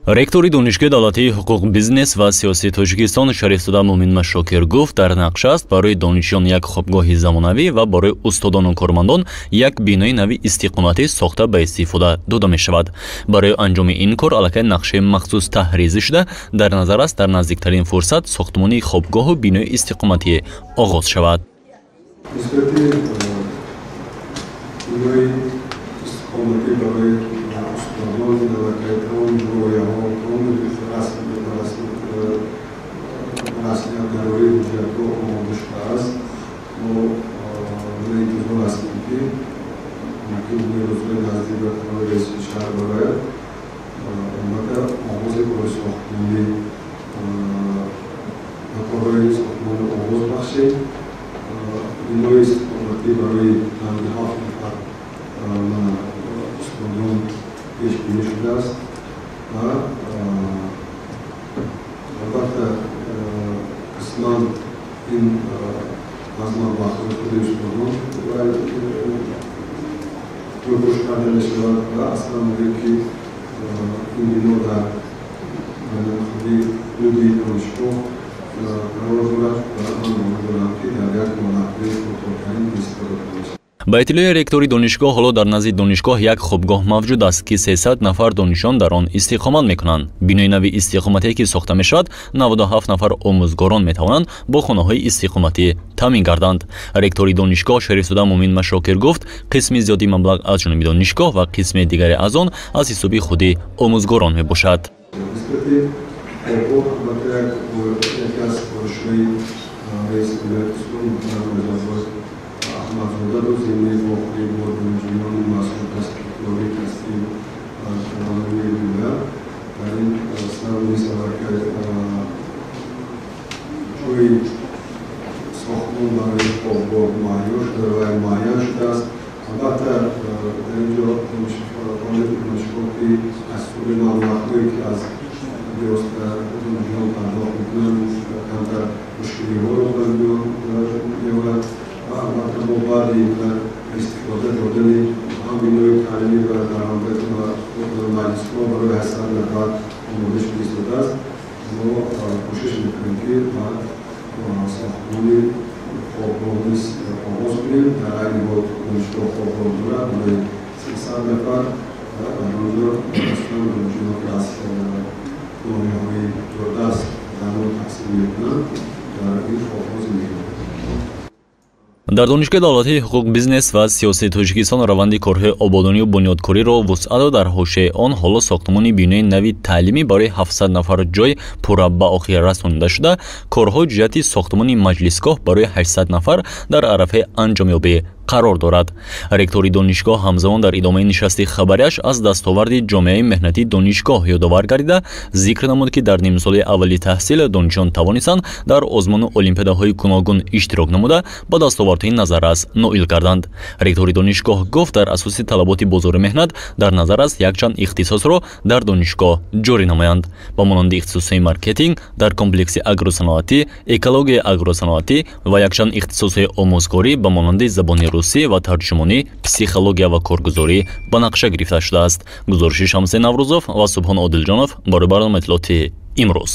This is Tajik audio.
Ректори Донишгоҳи давлатии ҳуқуқ, бизнес ва сиёсии Тоҷикистон Шарифзода Муъмин Машокир гуфт, дар нақша аст барои донишҷӯён як хобгоҳи замонавӣ ва барои устодону кормандон як бинои нави истиқоматӣ сохта ба истифода дода мешавад. Барои анҷоми ин кор аллакай нақшаи махсус таҳризӣ шуда, дар назар аст дар наздиктарин фурсат сохтмони хобгоҳу бинои истиқоматӣ оғоз шавад. Нисбати бинои истиқоматӣ барои устодон аллакай тамоми лоиҳаҳо, тамоми расмиятдарои ҳуҷҷатҳо омода шудааст. Мо интизор ҳастем, ки мумкин рӯзҳои наздик ба қарори раиси шаҳр барояд, албатта оғози кори сохтмонӣ ба корҳои сохтмонӣ оғоз бахшем. Бинои истиқоматӣ барои 97 нафар устодон пешбинӣ шудааст ва албатта қисман ин аз маблағҳои худи устодон пулпӯш карда мешавад ва аслан мегӯем, ки ин бино дар худи ҳудуди донишгоҳ қарор дорад ва ман бовар дорам, ки дар як муҳлатҳои кӯтоҳтарин истифода карда мешавад. Ба иттилои ректори донишгоҳ, ҳоло дар назди донишгоҳ як хобгоҳ мавҷуд аст, ки 300 нафар донишҷӯён дар он истиқомат мекунанд. Бинои нави истиқоматие, ки сохта мешавад, 97 нафар омӯзгорон метавонанд бо хонаҳои истиқоматӣ таъмин гарданд. Ректори донишгоҳ Шарифзода Муъмин Машокир гуфт, қисми зиёди маблағ аз ҷониби донишгоҳ ва қисми дигаре аз он аз ҳисоби худи омӯзгорон мебошад. Нисбати хобгоҳ албатта яке аз супоришҳои раиси вилояти Суғд муҳтарам Раҷаббой Аҳмадзода буд. Зимни вохӯрӣ бо донишҷӯёни масъул касбикории касбӣ аз ҷавонони вилоят дар ин самт низ аллакай ҷои сохтмон барои хобгоҳ муҳайё шуда ва муайян шудааст. Албатта дар ин ҷо фаъолияти донишгоҳ, ки аз ҳисоби маблағҳое, ки аз бевосита донишҷӯён пардохт мекунанд, камтар мушкилиҳоро ба миён меорад ва албатта мо баъди истифода додани ҳам бинои таълимӣ ва маҷлисгоҳ барои 800 нафар омода шуда истодааст, мо кӯшиш мекунем, ки ба сохтмони хобгоҳ низ оғоз кунем. Дар айни ҳол донишгоҳ хобгоҳ дорад барои 300 нафар ва дар он ҷо хусусан донишҷӯён, ки аз ноҳияҳои дурдаст дар он таҳсил мекунанд, дар ин хобгоҳ зиндагӣ мекунанд. Дар Донишгоҳи давлатии ҳуқуқ, бизнес ва сиёсии Тоҷикистон раванди корҳои ободонию бунёдкориро вусъат дода, дар ҳошияи он ҳоло сохтмони бинои нави таълимӣ барои 700 нафар ҷой пурра ба охир расонида шуда, корҳо ҷиҳати сохтмони маҷлисгоҳ барои 800 нафар дар арафаи анҷомёбӣ қарор дорад. Ректори донишгоҳ ҳамзамон дар идомаи нишасти хабарияш аз дастоварди ҷомеаи меҳнатии донишгоҳ ёдовар гардида, зикр намуд, ки дар нимсолаи аввали таҳсил донишҷӯён тавонистанд дар озмуну олимпиадаҳои гуногун иштирок намуда, ба дастовардҳои назаррас ноил гарданд. Ректори донишгоҳ гуфт, дар асоси талаботи бозори меҳнат дар назар аст якчанд ихтисосро дар донишгоҳ ҷорӣ намоянд, ба монанди ихтисосҳои маркетинг дар комплекси агросаноатӣ, экологияи агросаноатӣ ва якчанд ихтисосҳои омӯзгорӣ, ба монанди забони русӣ ва тарҷумонӣ, психология ва коргузорӣ ба нақша гирифта шудааст. Гузориши Шамсе Наврӯзов ва Субҳон Одилҷонов барои барномаи иттилоотии «Имрӯз».